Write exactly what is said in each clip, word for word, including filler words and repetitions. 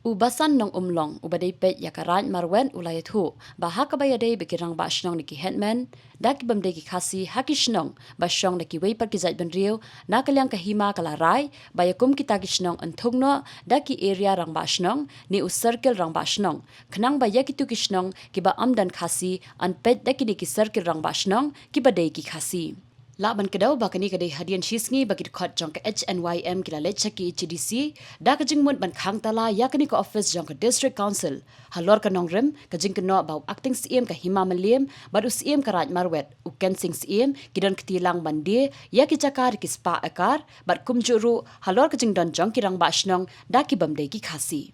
U Basan Nongumlong, uba dei peit ïa ka Raid Marwet, u la ïathuh ba ha kaba ïadei bad ki rangbah shnong ne ki headman, da ki bym dei ki Khasi ha ki shnong ba shong da kiwei pat ki jaitbynriew, na ka liang ka hima ka la rai ba ïa kum kita ki shnong yn thung noh da ki area rangbah shnong ne u circle rangbah shnong, khnang ba ïa kito ki shnong kiba ym don Khasi yn peit da kine ki circle rangbah shnong kiba dei ki Khasi. Lah ban kdew ba kane ka dei hadien shi sngi ba ki dkhot jong ka H N Y M ki la leit sha ki H A D C da ka jingmut ban khang tala ïa kane ka office jong ka District Council halor ka nongrim, ka jingkynnoh ba u Acting Syiem ka Hima Mylliem bad u Syiem ka Raid Marwet, u Kensing Syiem, ki don kti lang ban die ïa ki jaka da ki spah ekar, bad kumjuh ruh halor ka jingdon jong ki rangbah shnong da ki bym dei ki Khasi.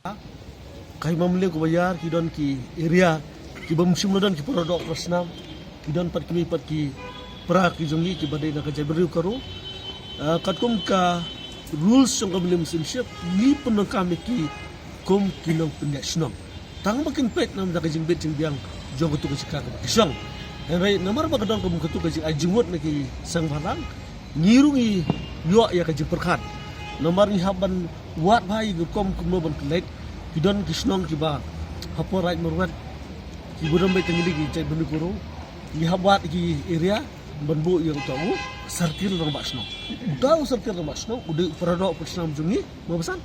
Ka Hima Mylliem kaba ïar, ki don ki area kiba ym shym la don ki para doh para snam, ki don pat kiwei pat ki para ki jong ngi kiba dei na ka jaitbynriew Garo. Ah, katkum ka rules jong ka Mylliem Chieftainship, ngi pyndonkam ïa ki kum ki nongpynïaid shnong, tang ba kin peit namar ka jingbit jingbiang jong katu ka jaka kaba ki shong. Hynrei namar ba ka don kum katu ka jingai jingmut na ki seng bhalang, ngi ruh ngi ïoh ïa ka jingpyrkhat. Namar ngi hap ban wad bha ïa ka rukom kumno ban pynleit. Ki don ki shnong kiba hapoh Raid Marwet, kiba don beit tang ïa ki jaitbynriew Garo. Ngi hap wad ki area ban buh ïa uta u circle rangbah shnong. Uta u circle rangbah shnong u dei u para doh para snam jong ngi, ma Basan,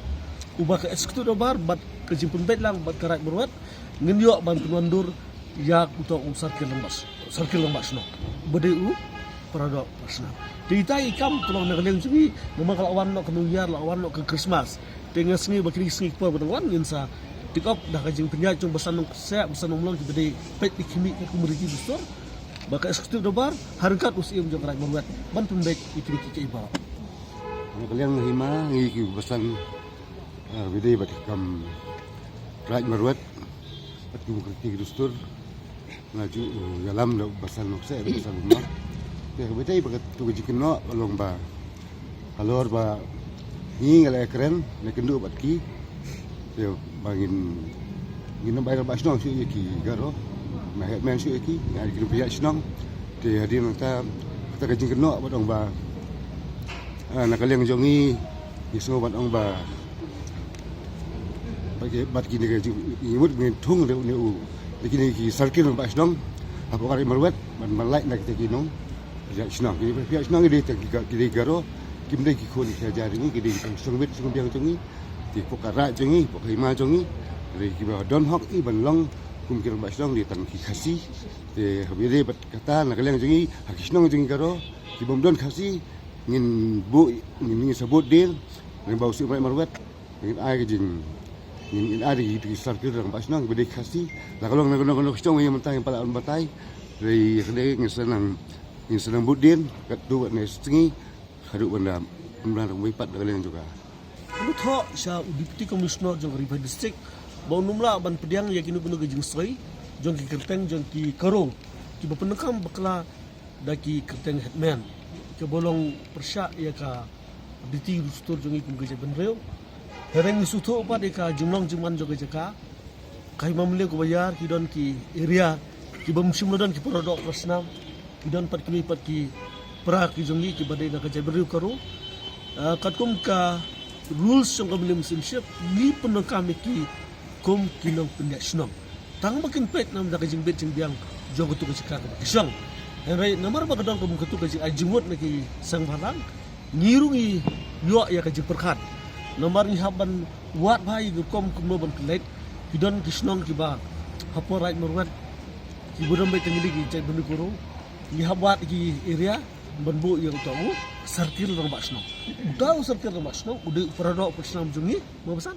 uba ka Executive Dorbar bad ka jingpynbeit lang bad ka Raid Marwet ngin ïoh ban pynwandur ïa uta u circle rangbah, circle rangbah shnong, uba dei u para doh para snam. Te ita i kam ka long na ka liang jong ngi, namar ka la wan noh ka New Year, la wan noh ka Christmas. Te nga sngew ba kine ki sngi ki por ba dang wan ngin sa take up da ka jingpynïaid jong Basan Nongksia, Basan Nongmlong, kiba dei peit da ki mih katkum riti dustur, bad ka Executive Dorbar ha ryngkat u Syiem jong ka Raid Marwet ban pynbeit ïa kine kiei kiei baroh. Na ka liang hima, ngi ki Basan, ah, ba dei bad ka kam Raid Marwet bad kum ka riti dustur, nga ju, eh, ïalam da u Basan Nongksia, da u Basan Nongmlong. Te kaba ïadei bad katu ka jingkynnoh ka long ba halor ba ngi, nga la ïakren, la ïakynduh bad ki, te ba ngin, ngin ym ai rangbah shnong shuh ïa ki Garo, ym ai headman shuh ïa ki, ngin ai ki nongpynïaid shnong. Te hadien nangta, kata ka jingkynnoh ba ong ba, ah, na ka liang jong ngi, ngi sngew ba ong ba bad ki, bad kine ki jing, ngi mut ngin thung da une u, da kine ki circle rangbah shnong hapoh ka Raid Marwet ban, ban lait na kita ki nongpynïaid shnong. Ki nongpynïaid shnong ki dei tang ki Ga-, ki dei Garo, kim dei ki khun ki hajar jong ngi, ki dei ki tang shnong bit shnong biang jong ngi, ki hapoh ka raid jong ngi, hapoh ka hima jong ngi, ki dei kiba don hok ïa ban long kum ki rangbah shnong, dei tang ki Khasi. Te haba ïadei bad kata, na ka liang jong ngi, ha ki shnong jong ngi Garo ki bym don Khasi, ngin buh, ngin, ngin sa bud dien, ngin ba u Syiem Raid Marwet, ngin ai ka jing, ngin, ngin ai ka jing, ki circle rangbah shnong ba dei Khasi. La ka long na kano kano ka shnong ïa mynta ngim pat lah ban batai. Hynrei ïa kane ngin sa nang, ngin sa nang bud dien katto katne sngi, haduh ban da pynbna da kawei pat na ka liang jong ka. Ngi thoh sha u Deputy Commissioner jong ka Ri Bhoi District ba un ym lah ban pdiang ïa kino kino ka jingsoi jong ki kyrteng jong ki Garo kiba pyndonkam bakla da ki kyrteng headman, kaba long pyrshah ïa ka riti dustur jong ngi kum ka jaitbynriew. Hynrei ngi sngewthuh pat ïa ka jinglong jingman jong ka jaka. Ka Hima Mylliem kaba ïar, ki don ki area kiba ym shym la don ki para doh para snam, ki don pat kiwei pat ki para ki jong ngi kiba dei na ka jaitbynriew Garo. Ah, katkum ka rules jong ka Mylliem Chieftainship, ngi pyndonkam ïa ki kum ki nongpynïaid shnong, tang ba kin peit namar ka jingbit jingbiang jong katu ka jaka kaba ki shong. Hynrei namar ba ka don kum katu ka jingai jingmut na ki seng bhalang, ngi ruh ngi ïoh ïa ka jingpyrkhat. Namar ngi hap ban wad bha ïa ka rukom kumno ban pynleit. Ki don ki shnong kiba hapoh Raid Marwet, kiba don beit tang ïa ki jaitbynriew Garo. Ngi hap wad ki area ban buh ïa uta u circle rangbah shnong. Uta u circle rangbah shnong u dei u para doh para snam jong ngi, ma Basan.